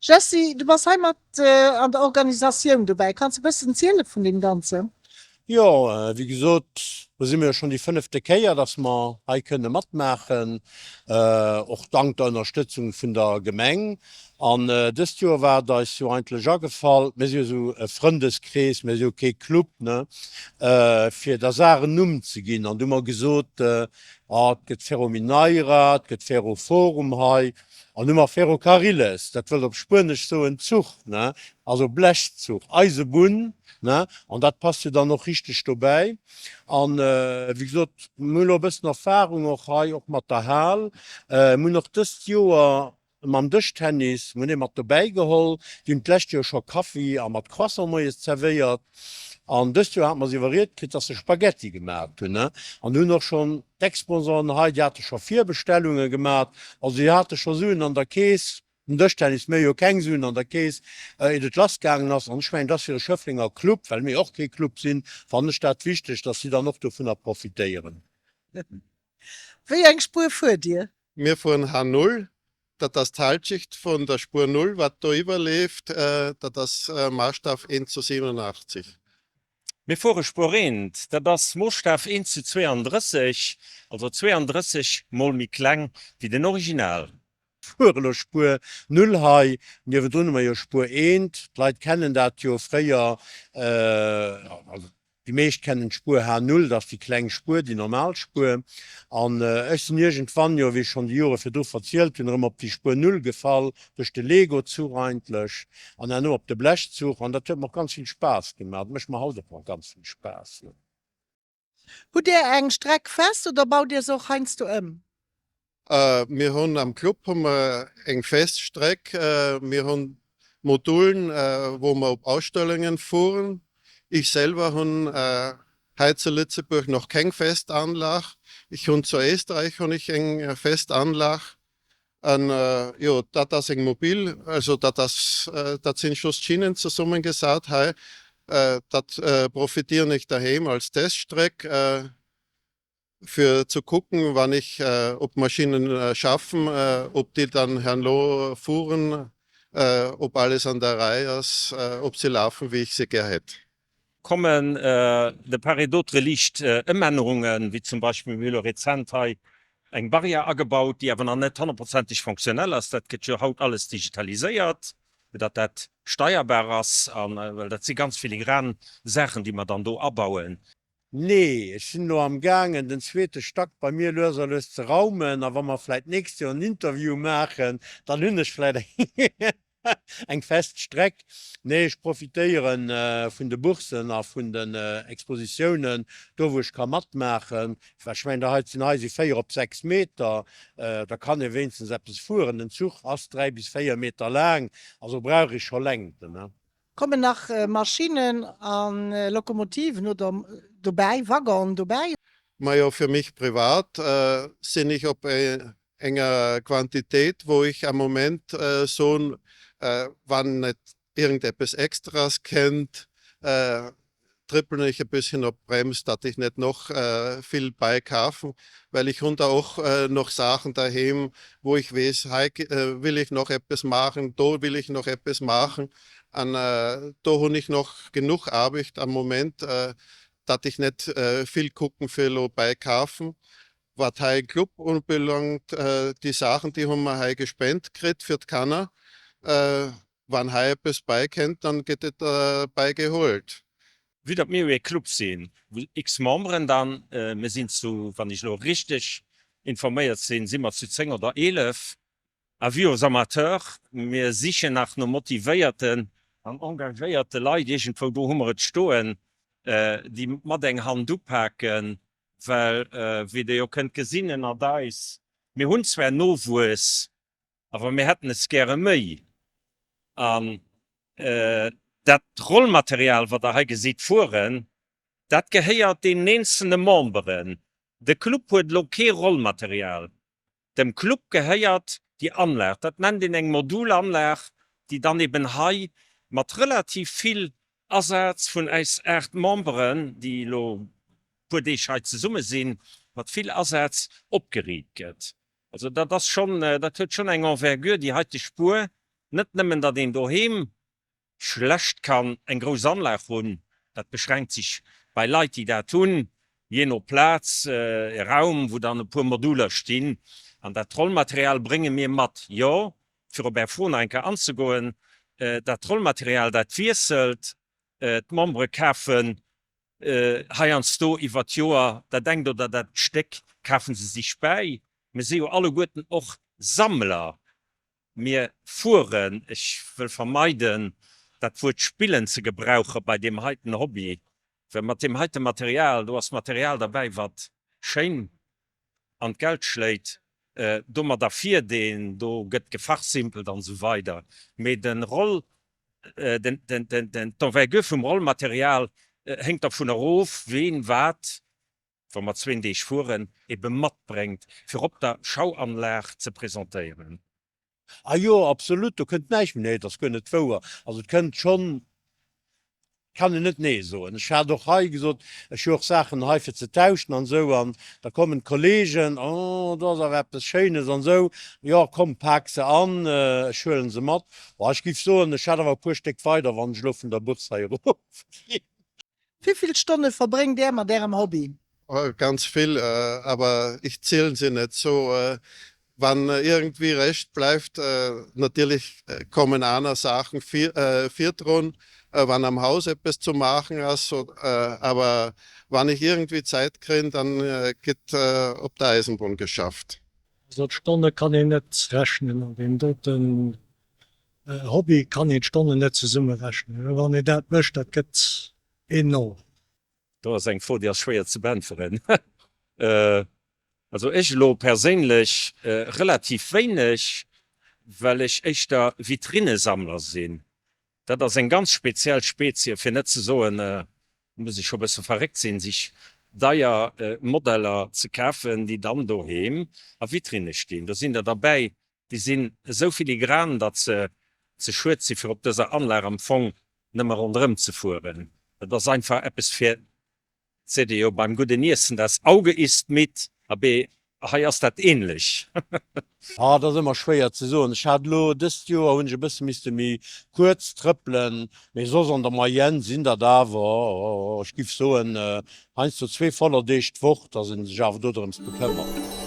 Jessy, du bass hei mat an der Organisatioun dobäi. Kanns e bëssen ziele vun deem Ganzen? Jo, wéi gesot, do si mir jo schonn déi fënnefte Kéier, dass mer hei kënne matmaachen, och dank der Ënnerstëtzung vun der Gemeng. An dëst Joer war et eis jo eigentlech agefall, mir si jo esou e Frëndeskrees, mir si jo kee Club, ne, fir der Saach en Numm ze ginn. An du hu mer gesot, ah, et gëtt Ferromineira, et gëtt Ferroforum hei. An hu mer Ferrocarriles, dat wëllt op Spuenesch soen Zuch, ne, also Blechzuch, Eisebunn, ne, an dat passt jo dann och richteg dobäi. An, wéi gesot, mir hunn elo e bëssen Erfahrung och hei, och mat der Hal. Mir hunn och dëst Joer mam Dëschtennis, mir hunn ee mat dobäi geholl, déi hunn d'lescht Joer scho Kaffi a mat Croissant moies zerwéiert. An dëst Joer hate mer se iwwerriet kritt, dass se Spaghetti gemat hunn. An hunn och schonn d'Exposanten hei, déi hate scho Virbestellunge gemat. Also déi hate scho Suen an der Keess. Um Dëschtennis, mir hu jo keng Suen an der Keess, iert et lassgaangen ass. An ech mengen, et ass fir e Schëfflenger Club, well mir och kee Club sinn, fannen ech dat wichteg, dass si dann och dovunner profitéieren. Wéi eng Spuer fuert Dir? Mir fueren H0, dat ass d'Halschicht vun der Spuer 0, wat do iwwerleeft, dat ass Maasstaf 1 zu 87. Mir fuere Spuer 1, dat ass Moossstaf 1 zu 32, also 32 mol méi kleng wéi den Original. Fuere elo Spuer 0 hei, niewendrun hu mer jo Spuer 1, d'Leit kennen dat jo fréier, also Déi meescht kennen d'Spuer H0, dat ass déi kleng Spuer, déi normal Spuer. An ech sinn iergendwann jo, wéi ech schonn déi Jore virdru verzielt hunn, erëm op déi Spuer Null gefall, duerch de Lego-Zuch eigentlech, an herno op de Blechzuch. An dat huet mer och ganz vill Spaass gemaach. Dat mécht mer haut och nach ganz vill Spaass. Hutt Dir eng Streck fest oder baut Dir se och heiansdo ëm? Mir hunn am Club hu mer eng fest Streck. Mir hunn Modulen, wou mer op Ausstellungen fueren. Ich selwer hunn hei zu Lëtzebuerg nach keng fest Anlag. Ich hunn zu Éisträich hunn ich eng fest Anlag. An jo, dat ass eng mobil, also dat ass, dat sinn just Schinnen zesummengesat hei. Dat profitieren ich daheem als Teststreck. Fir ze kucken, wann ech op Maschinnen schaffen, ob déi dann herno fueren, ob alles an der Rei ass, ob se lafen, wéi ech se gär hätt. Kommen de part et d'autre liicht Ëmännerungen, wéi zum Beispill, mir hu lo rezent hei eng Barrière agebaut, déi awer nach net honnertprozenteg fonctionnel ass, dat gëtt jo haut alles digitaliséiert, fir datt dat steierbar ass, a well dat si ganz filigran Saachen, déi mer dann do abauen. Nee, ech sinn elo am gaangen den zweete Stack bei mir lues a lues ze raumen a wa mer vläit d'nächst Joer en Interview maachen, dann hunn ech vläit eng fest Streck. Nee, ech profitéiere vun de Boursen a vun den Expositiounen, do wou ech ka matmaachen. Well ech mengen, da hei sinn hei si 4 op 6 Meter, da kann ee wéinstens eppes fueren. Den Zuch ass 3 bis 4 Meter laang, also brauch ee scho Längten. Kommen nach Maschinnen a Lokomotiven oder dobäi, Waggonen dobäi? Majo, für mich privat sinn ich op enger Quantität, wou ich am Moment soen, wann net irgendeppes Extras kennt, trëppelen ech e bësschen op d'Brems, datt ech net noch vill beikafen, well ech hunn da och noch Saachen daheem, wou ech weess, hei will ech noch eppes maachen, do will ech noch eppes maachen an do hunn ech noch genuch Aarbecht am Moment, datt ech net vill kucken fir elo beikafen. Wat hei Club ubelangt, déi Saachen, déi hu mer hei gespent kritt fir d'Kanner. Wann hei eppes beikennt, dann gëtt et beigeholt. Vue datt mir jo ee Club sinn, wou x Memberen dann, mir sinn zu, wann ech elo richteg informéiert sinn, si mer zu 10 oder 11, Avis aux amateurs, mir sichen nach no motivéierten an engagéierte Leit, iergendwou do hu mer et stoen, déi mat eng Hand upaken, well wéi Der jo kënnt gesinn ënnert eis, mir hunn zwar Nowuess, Awer mir hätten es gäre méi. An dat Rollmaterial, wat Der hei gesitt fueren, dat gehéiert deenen eenzelne Memberen. De Club huet elo kee Rollmaterial. Dem Club gehéiert déi Anlag. Dat nennt een eng Modulanlag, déi dann eben hei mat relativ vill Asaz vun äis 8 Memberen, déi elo e puer Deeg hei zesumme sinn, mat vill Asaz opgeriit gëtt. Also dat ass schonn, dat huet schonn eng Envergure, déi heite Spuer. Net nëmmen, datt een doheem schlecht kann eng grouss Anlag hunn, dat beschränkt sech bei Leit, déi dat hunn, jee no Plaz, e Raum, wou dann e puer Moduler stinn. An dat Rollmaterial brénge mir mat. Jo, fir op Är Fro nach eng Kéier anzegoen, dat Rollmaterial, dat wiesselt. D'Membere kafen heiansdo iwwer d'Joer dat engt oder dat Stéck kafe se sech bäi. Mir si jo alleguerten och Sammler. Mir fueren, ech wëll vermeiden, dat Wuert spillen ze gebrauche bei deem heiten Hobby, well mat deem heite Material, do ass Material derbäi, wat schéin an d'Geld schléit, domadder fiert een, do gëtt gefachsimpelt an esou weider. Mee de Roll, den, den, den, d'Envergure vum Rollmaterial héngt dervun erof, ween wat, wa mer zwéin Deeg fueren, ebe matbréngt, fir op der Schauanlag ze presentéieren. A jo, absolut, do kënnt näischt méi. Nee, et ass guer net wouer. Also et kënnt schonn, kann een net nee soen. Ech hat och hei gesot, ech hu och Saachen hei fir ze tauschen an esou, an da kommen d'Kollegen, oh do ass awer eppes Schéines an esou, jo komm pak se an, ech huelen se mat. Bon, ech géif soen, ech hat awer e puer Stéck weider, wann ech elo vun der Bourse hei erofginn. Wéi vill Stonne verbréngt Där mat Ärem Hobby? Ganz vill, aber ich zähle sie net so. Wann irgendwie Rescht bleift, natierlech kommen aner Saachen virdrun, wann am Haus eppes zu maachen ass, aber wann ich irgendwie Zäit kréien, dann gëtt op der Eisenbahn geschafft. Also d'Stonne kann een net rechnen an deem doten Hobby kann een d'Stonnen net zesummerechnen. Wann een dat mécht, dat gëtt enorm. Do ass eng Fro, déi ass schwéier ze beäntweren. Also ech elo perséinlech relativ wéineg, well ech éischter Vitrinesammler sinn. Dat ass eng ganz speziell Spezie, fir net ze soen, muss ee scho bësse verréckt sinn, sech deier Modeller ze kafen, déi dann doheem a Vitrinne stinn. Do sinn der derbäi, déi sinn esou filigran, datt se ze schued si fir op dëser Anlag am Fong nëmme ronderëm ze fueren. Dat ass einfach eppes fir, seet ee jo beim gudden Iessen, das Auge isst mit, abee, hei ass dat ähnlech. Ah, dat ass ëmmer schwéier ze soen. Ech hat elo dëst Joer hunn ech e bësse misste méi kuerz trëppelen, mee soss an der Moyenne sinn dat awer, ech giff soen, heiansdo zwee voller Deeg d'Woch, dass ee sech awer dodrëms bekëmmert.